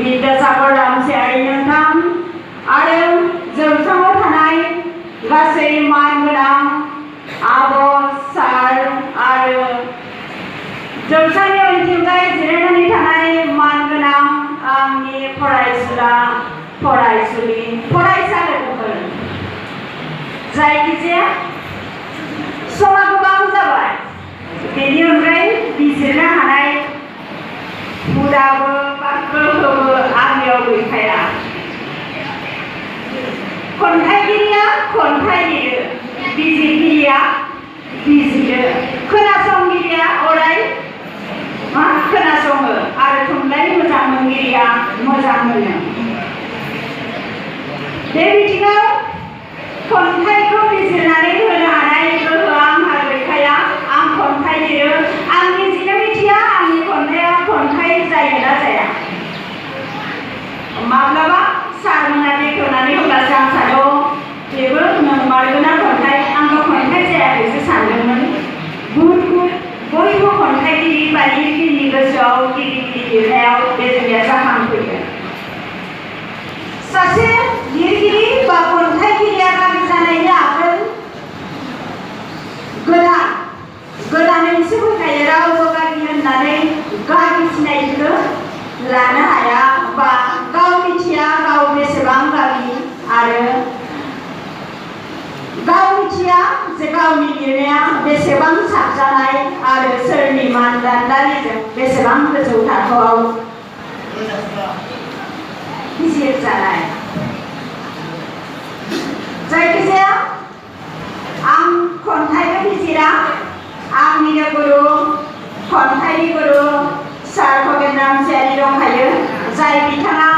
बिद्यासागर रामसियारि नोंथां आरो जौसाङाव थानाय गासै मानगोनां आब' सार आरो जौसांनि उनथिंजाय जिरायनानै थानाय मानगोनां आंनि फरायसुला फरायसुलि फरायसा लोगोफोर जायखिजाया समा गोबां जाबाय बेनि अनगायै बिजिरनो हानाय हुदाबो बा गोहोबो आंनियाव गैखाया। खन्थाइगिरिया खन्थाइ लिरो, बिजिरगिरिया बिजिरो, खोनासंगिरिया अराय खोनासङो आरो थुनलाइनि मोजां मोनगिरिया मोजां मोनो। बे बिथिङाव खन्थाइखौ बिजिरनानै होनो हानाय गोहोआ आंहा गैखाया। आं खन्थाइ लिरो, आं निजेनो मिथिया आंनि खन्थाइया खन्थाइ जायो ना जाया। माब्लाबा सारमोना बेखेवनानै होब्लासो आं सानो बेबो नंमारगौना खन्थाइ, आंबो खन्थाइ जायाखैसो सानदोंमोन। गुद बयबो खन्थाइगिरि बा लिरगिरिनि गोसोआव गिदिर लिरनायाव बे जोंनिया जाखांफैयो। सासे लिरगिरि बा खन्थाइगिरिया गागि जानायनि आगोल गोदानै सोलोंखायो। रावबो गागि होननानै गागि सिनायथिखौ लानो हाया बा गाव मिथिया गाव बेसेबां गागि आरो गाव मिथिया जे गावनि लिरनाया बेसेबां साबजानाय आरो सोरनि मानदान्दालिजों बेसेबां गोजौ थाखोआव बिजिरजानाय। जायखिजाया आं खन्थाइबो बिजिरा, आंनिनो गुरु खन्थाइनि गुरु सार खगेन रामसियारि दंखायो, जाय बिथाङा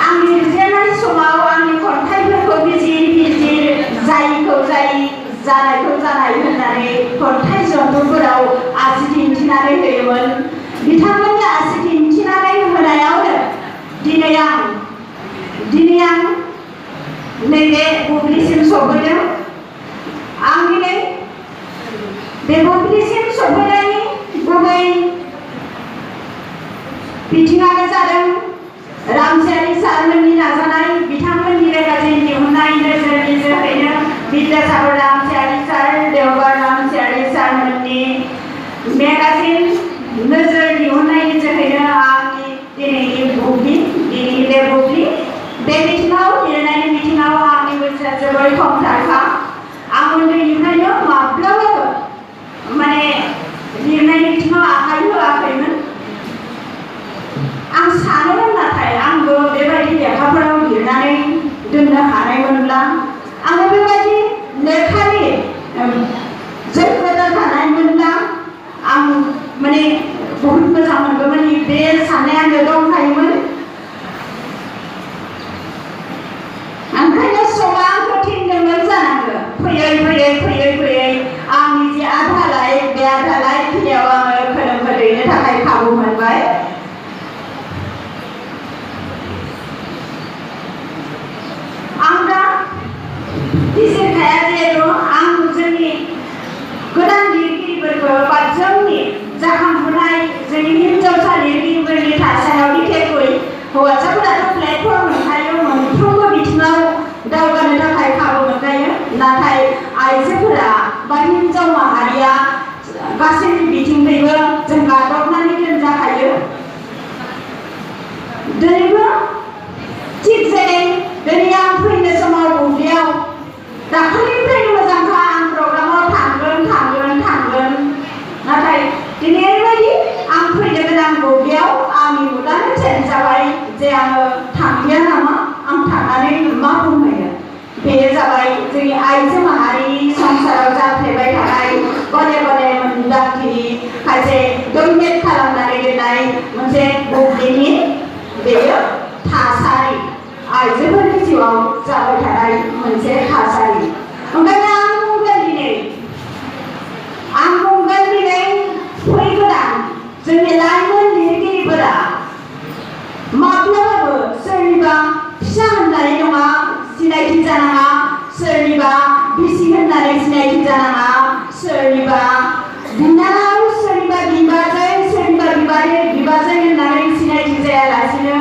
आंनि लिरजेननाय समाव आंनि खन्थाइफोरखौ बिजिर जायिखौ जायि जानायखौ जानाय होननानै खन्थाइ जथुमफोराव आसि दिन्थिनानै होयोमोन। बिथांमोननि आसि दिन्थिनानै होनायावनो दिनै आं नैबे बुब्लिसिम सफैदों। आं दिनै बे बुब्लिसिम सफैनायनि गुबै बिथिङानो जादों रामसियारि सारमोननि नाजानाय, बिथांमोननि मेगाजिन दिहुननाय नोजोरनि जोहैनो बिद्यासागर रामसियारि सार, देवबार रामसियारि सारमोननि मेगाजिन नोजोर दिहुननायनि जोहैनो आंनि दिनैनि बे बुब्लि बे बिथिङाव लिरनायनि बिथिङाव आंनि बैसोआ जोबोर खमथारखा। आं उन्दैनिफ्रायनो माब्लाबाबो लिरनायनि बिथिङाव आखाइ होआखैमोन। आं सानोमोन नाथाय आंबो बेबायदि लेखाफोराव लिरनानै दोननो हानायमोनब्ला, आंबो बेबायदि लेखानि जोबोद थानायमोनब्ला आं बहुत मोजां मोनगौमोन। बे साननाया आंनो दंखायोमोन। ओंखायनो समा आंखौ थिनदोंमोन जानांगौ। फैयै आंनि जे आधा लाइफ बे आधा लाइफ खिनियाव आङो खोलोमखौ दैनो थाखाय खाबु मोनबाय। आं दा बिजिरखाया जिहेतु आं जोंनि गोदान लिरगिरिफोरखौ बा जोंनि जाखांफुनाय जोंनि हिनजावसा लिरगिरिफोरनि थासारियाव बिखेखै हौवासाफोराथ' प्लेटफर्म मोनखायो, मोनफ्रोमबो बिथिङाव दावगानो थाखाय खाबु मोनखायो। नाथाय आइजोफोरा बा हिनजाव माहारिया गासै बिथिंखैबो जों गादबनानै दोनजाखायो। दिनैबो थिग जेरै दिनै आं फैनो समाव बुब्लियाव दाखालिनिफ्रायनो मोजांखा, आं प्रग्रामाव थांगोन नाथाय दिनै ओरैबायदि आं फैनो गोनां बुब्लियाव आंनि मुदानो चेन्ज जाबाय जे आङो थांलिया नामा, आं थांनानै मा बुंहैनो। बेयो जाबाय जोंनि आइजो माहारिनि संसाराव जाफ्लेबाय थानाय गले गले मोनदांथिनि खायसे डमिनेट खालामनानै दोननाय मोनसे बुब्लिनि बेयो थासारि, आइजोफोरनि जिउआव जाबाय थानाय मोनसे थासारि। ओंखायनो आं बुंगोन दिनै फैगोदान जोंनि लाइमोन लिरगिरिफोरा माब्लाबाबो सोरनिबा फिसा होननानै नङा सिनायथि जानाङा, सोरनिबा बिसि होननानै सिनायथि जानाङा, सोरनिबा बिनानाव, सोरनिबा बिबाजै होननानै सिनायथि जायालासिनो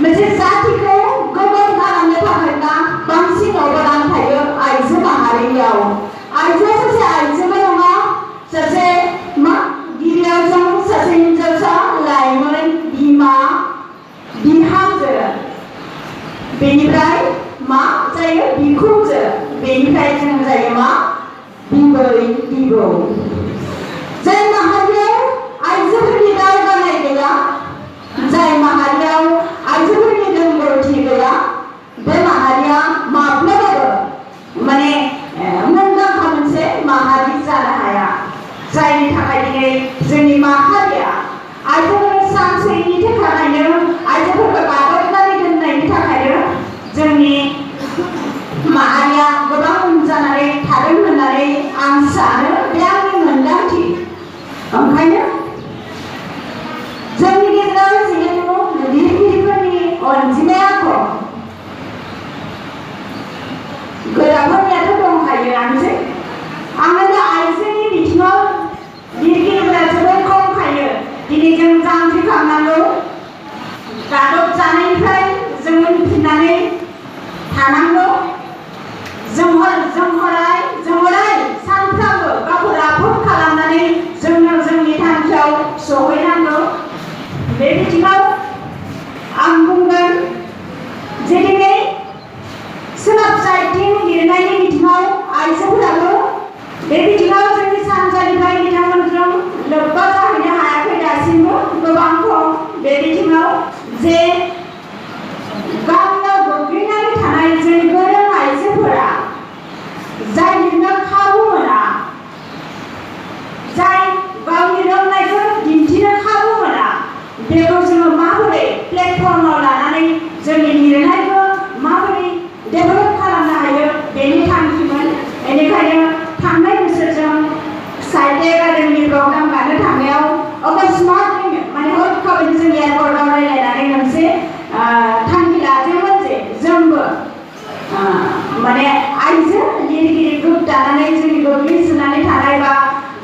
मोनसे जातिखौ गोग्गो खालामनो थाखायब्ला बांसिन अबदान थायो आइजो माहारियाव। आइजोआ सासे आइजोल' नङा, सासे गिबियाव जों सासे हिनजावसा लाइमोन, बिमा, बिहामजो, बेनिफ्राय जायो बिखुनजो, बेनिफ्राय जों जायो बिबै बिबौ। जाय माहारियाव आइजोफोरनि दावगानाय गैया, जाय माहारियाव आइजोफोरनि रोंगौथि गैया, बे माहारिया माब्लाबाबो मुंदांखा मोनसे माहारि जानो हाया। जायनि थाखाय दिनै जोंनि माहारिया आइजोफोर सानसेनि थाखायनो आइजोफोरखौ गादबनानै दोननायनि थाखायनो जोंनि माहारिया गोबां उन जानानै थादों होननानै आं सानो, बे आंनि मोनदांथि। ओंखायनो जोंनि गेजेराव जिहेतु लिरगिरिफोरनि अनजिमाया खम, गोराफोरनियाथ' दंखायोआनोसै, आङो दा आइजोनि बिथिङाव लिरगिरिफोरा जोबोद खमखायो। दिनै जों जांख्रिखांनांगौ, गादब जानायनिफ्राय जों उनफिननानै थानांगौ। जों अराय सानफ्रोमबो गावखौ राफोद खालामनानै जोंनि थांखियाव सहैनांगौ। बे बिथिङाव आं बुंगोन जे दिनै सोनाब साइडथिं लिरनायनि बिथिङाव आइजोफोराबो बे बिथिङाव जोंनि सानजानिफ्राय बिथांमोनजों लोब्बा जाहैनो हायाखै, दासिमबो गोबां खम। बे बिथिङाव जे गामियाव गोग्लैनानै थानाय जोंनि गोरों आइजोफोरा जाय लिरनो खाबु मोना, जाय गावनि रोंनायखौ दिन्थिनो खाबु मोना, बेखौ जोङो माबोरै प्लेटफर्माव लानानै जोंनि लिरनायखौ माबोरै डेभेलप खालामनो हायो, बेनि थांखिमोन। बेनिखायनो थांनाय बोसोरजों साहित्य एकाडेमि प्रग्राम गानो थांनायाव अकस्मातैनो हरखाबै जों एयारपर्टआव रायज्लायनानै मोनसे थांखि लादोंमोन जे जोंबो आइजो लिरगिरि ग्रुप दानानै जोंनि गोग्लैसोनानै थानाय बा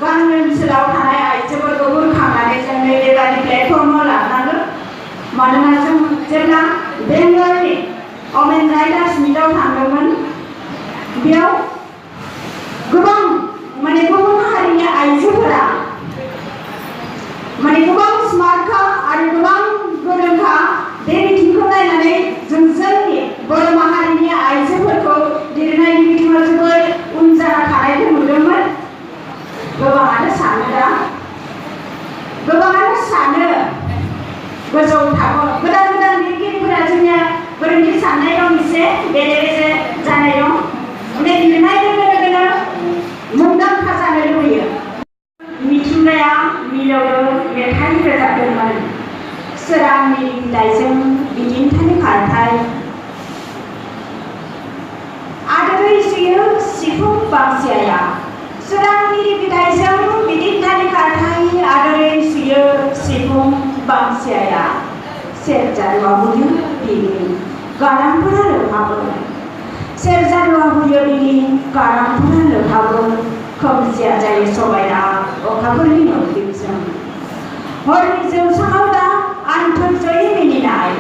गामि ओनसोलाव थानाय आइजोफोरखौ बोखांनानै जों बेबादि प्लेटफर्माव लानांगोन। मानोना जों जेब्ला बेंगलनि वमेन राइटार्स मिटआव थांदोंमोन, बेयाव गोबां गुबुन हारिनि आइजोफोरा गोबां स्मार्टखा आरो गोबां गोरोंखा। बे बिथिंखौ नायनानै जों जोंनि बर' माहारिनि आइजोफोरखौ लिरनायनि बिथिङाव जोबोद उन जाना थानायखौ नुदोंमोन। गोबाङानो सानो गोजौ थाखो गोदान लिरगिरिफोरा जोंनिया गोरोन्थि साननाय दं, एसे बेले बेजे जानाय दं। लिरनाय लोगो लोगोनो मुंदांखा जानो लुबैयो। मिथिंगाया मिलौदो मेथाइ रोजाबदोंमोन, सोरांनि बिलाइजों बिदिन्थानि खारथाय, आदरै सुयो सिफुं बांसिया। सोरांनि बिलाइजों बिदिन्थानि खारथाय, आदरै सुयो सिफुं बांसिया। सेरजा रुवाबुयो बिनि गारांफोरा लोहाबो, सेरजा रुवाबुयो बिनि गारांफोरा लोहाबो। खोमसिया जायो समायना अखाफोरनि मोब्लिबजों। हरनि जौसाङाव दा आन्थोर जयै मिनिनाय,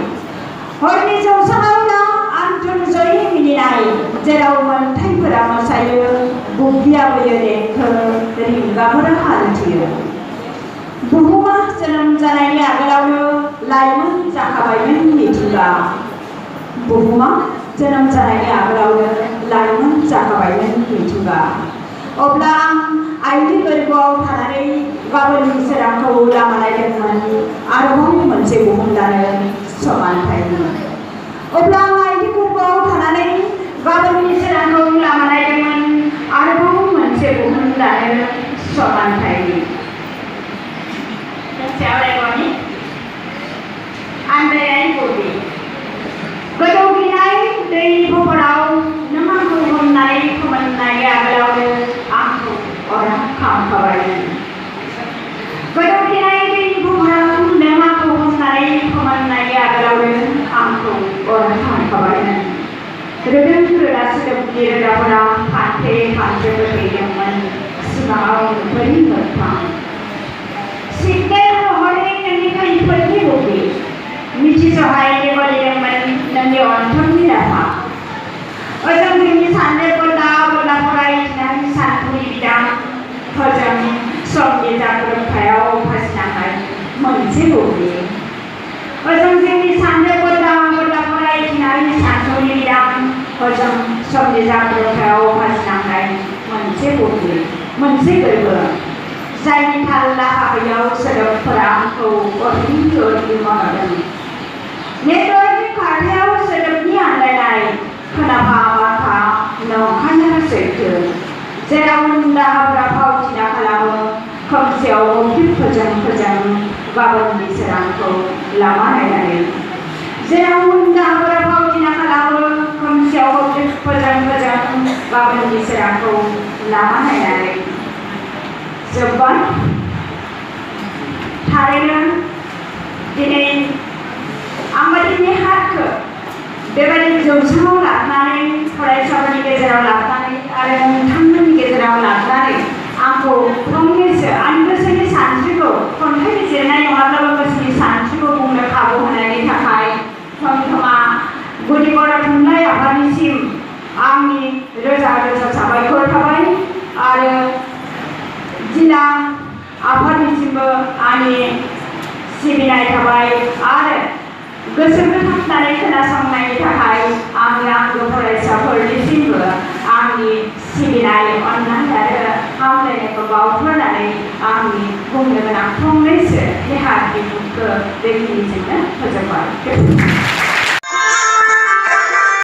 हरनि जौसाङाव दा आन्थोर जयै मिनिनाय। जेराव मोन्थाइफोरा मोसायो, बुब्लियाबोयो देंखो, रिंगाफोरा हान्थियो। बुहुमा जोनोम जानायनि आगोलावनो लाइमोन जाखाबायमोन मिथिंगा। बुहुमा जोनोम जानायनि आगोलावनो लाइमोन जाखाबायमोन मिथिंगा। अब्ला आं आइनि गोरबोआव थानानै गाबोननि सोरांखौ लामा नायदोंमोन, आरोबाव मोनसे बुहुम दानो समानथायनि। अब्ला आं आइनि गोरबोआव थानानै गाबोननि सोरांखौ लामा नायदोंमोन, आरोबाव मोनसे बुहुम दानो समानथायनि। आन्दायनाय बबे गोदौगिनाय दै भहराव नों आंखौ होननानै फोमोननायनि आगोलावनो आंखौ अरां खालामखाबायमोन। गोदौगिनाय दै भहराव नों आंखौ होननानै फोमोननायनि आगोलावनो आंखौ अरां खालामखाबायमोन। रोदोम रोदा सोदोबनि रोदाफोरा फान्थे फान्थे बोहैदोंमोन सिमाङाव नुफेरै मोगथां। सिग्नेल महरै नोंनि खैफोदनि बबे मिथिसहाय देवालियाव बुब्लि ओजों जोंनि सानदो बोदा फरायथिनानै सानथौनि लिरां ओजों समनि जाब्रबथायाव फासिनांनाय मोनसे बुब्लि मोनसे गोरबो जायनि थाल्ला हाबायाव सोदोबफोरा आंखौ ओरैनो मावदों नेटवर्कनि खारथायाव सोदोबनि आन्दायनाय खोनाफा बाथा नंखायनो सैथो जेराव दाहाफ्रा फावथिना खालामो खोमसियाव मोब्लिबफोरजों गाबोननि सोरांखौ लामा नायनानै जेराव दाहाफ्रा फावथिना खालामो खोमसियाव मोब्लिबफोरजों गाबोननि सोरांखौ लामा नायनानै जोब्बाय थारैनो दिनै आंबादि नेहातखौ बेबायदि जौसाङाव लाबोनानै फरायसाफोरनि गेजेराव लाबोनानै आरो नोंथांमोननि गेजेराव लाबोनानै आंखौ फंनैसो आंनि गोसोनि सानस्रिखौ खन्थाइ बिजिरनाय नङाब्लाबो गोसोनि सानस्रिखौ बुंनो खाबु होनायनि थाखाय थमा गुदि बर' थुनलाइ आफादनिसिम आंनि रोजा रोजा साबायखर थाबाय आरो जिल्ला आफादनिसिमबो आंनि सिबिनाय थाबाय आरो गोसो गोथांनानै खोनासंनायनि थाखाय आंनि आंगो फरायसाफोरनिसिमबो आंनि सिबिनाय अननाय आरो हामलायनायखौ बावहरनानै आंनि बुंनो गोनां फंनैसो नेहात बिबुंथिखौ बेखिनिजोंनो फोजोबबाय।